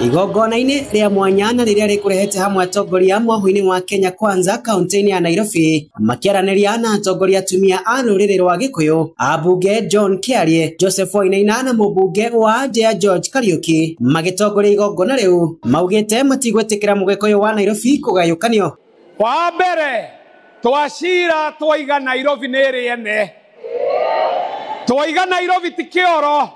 Igongona-inĩ rĩa mwanya na rĩrĩa rĩkũrehete hamwe atongoria mwahũ-inĩ wa Kenya Kwanza kaunti-inĩ ya Nairobi makĩaranĩria na atongoria atumia a rũrĩrĩ rwa Gĩkũyũ, ambunge John Kĩarie, Joseph Wainaina na mũmbunge wa Njeya George Kariuki magĩtongoria igongona rĩu maugĩte matigwĩtĩkĩra mũgĩkũyũ wa Nairobi kũgayũkanio. Wa mbere twacira twaiga Nairobi nĩ ĩrĩ ene, twaiga Nairobi ti kĩoro,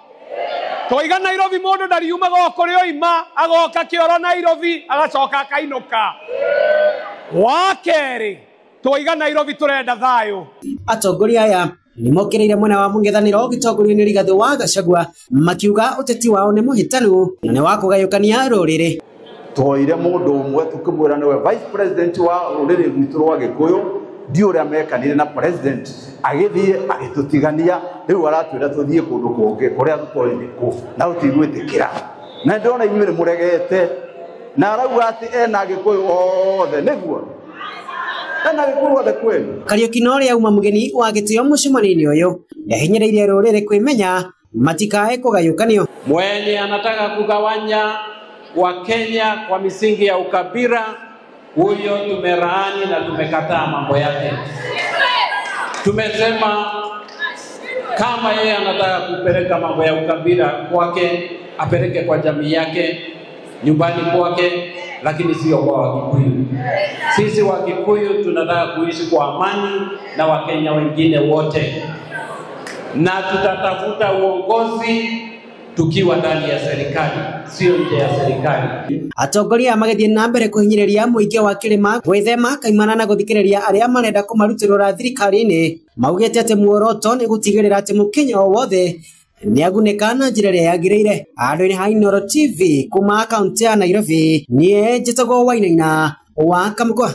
twaiga Nairobi mũndũ ndariumaga o kũrĩa oima agoka kĩoro Nairobi agacoka akainũka. Wa kerĩ twaiga Nairobi tũrenda thayũ. Atongoria aya nĩmokĩrĩire mwena wa mũng'ethanĩro ũgĩtongorio nĩ Rigathĩ wa Gachagua makiuga ũteti wao nĩ mũhĩtanu na nĩ wa kũgayũkania rũrĩrĩ. Twoire mũndũ ũmwe tũkĩmwĩra nĩwe vice president wa rũrĩrĩ rwitũ rwa Gĩkũyũ, ndi ũrĩa mekanire na president agĩthiĩ agĩtũtigania, rĩu aratwĩra tũthiĩ kũndũ kũngĩ kũrĩa tũtoĩ nĩkũ na tũtigwĩtĩkĩra, na ndĩrona inyuĩ nĩ mũregete na arauga atĩ ena Gĩkũyũ othe, nĩguo ena Gĩkũyũ othe kweli. Kariuki na ũrĩa auma mũgeni wa gĩtĩo mũcemanio-inĩ ũyũ yahinyĩrĩirie rũrĩrĩ kwĩmenya matikae kũgayũkanio. Mwenye anataka kugawanya Wakenya kwa misingi ya ukabila, huyo tumelaani na tumekataa mambo yake. Tumesema kama yeye anataka kupeleka mambo ya ukabila kwake, apeleke kwa jamii yake, nyumbani kwake, lakini sio kwa Wakikuyu. Sisi Wakikuyu tunataka kuishi kwa amani na Wakenya wengine wote, na tutatafuta uongozi tukiwa ndani ya serikali, sio nje ya serikali. Atongoria magĩthiĩ na mbere kũhinyĩrĩria mũingĩ wa kĩrĩma gwĩthema kaimana na gũthikĩrĩria arĩa marenda kũmarutũrũra thirikari-inĩ, maugĩte atĩ muoroto nĩ gũtigĩrĩra atĩ mũkenya o wothe nĩagunĩka na njĩra ĩrĩa yagĩrĩire. Handũ-inĩ ha Inooro TV kuma kaunti ya Nairobi, niĩ njĩtagwo Wainaina wa Kamũkwa.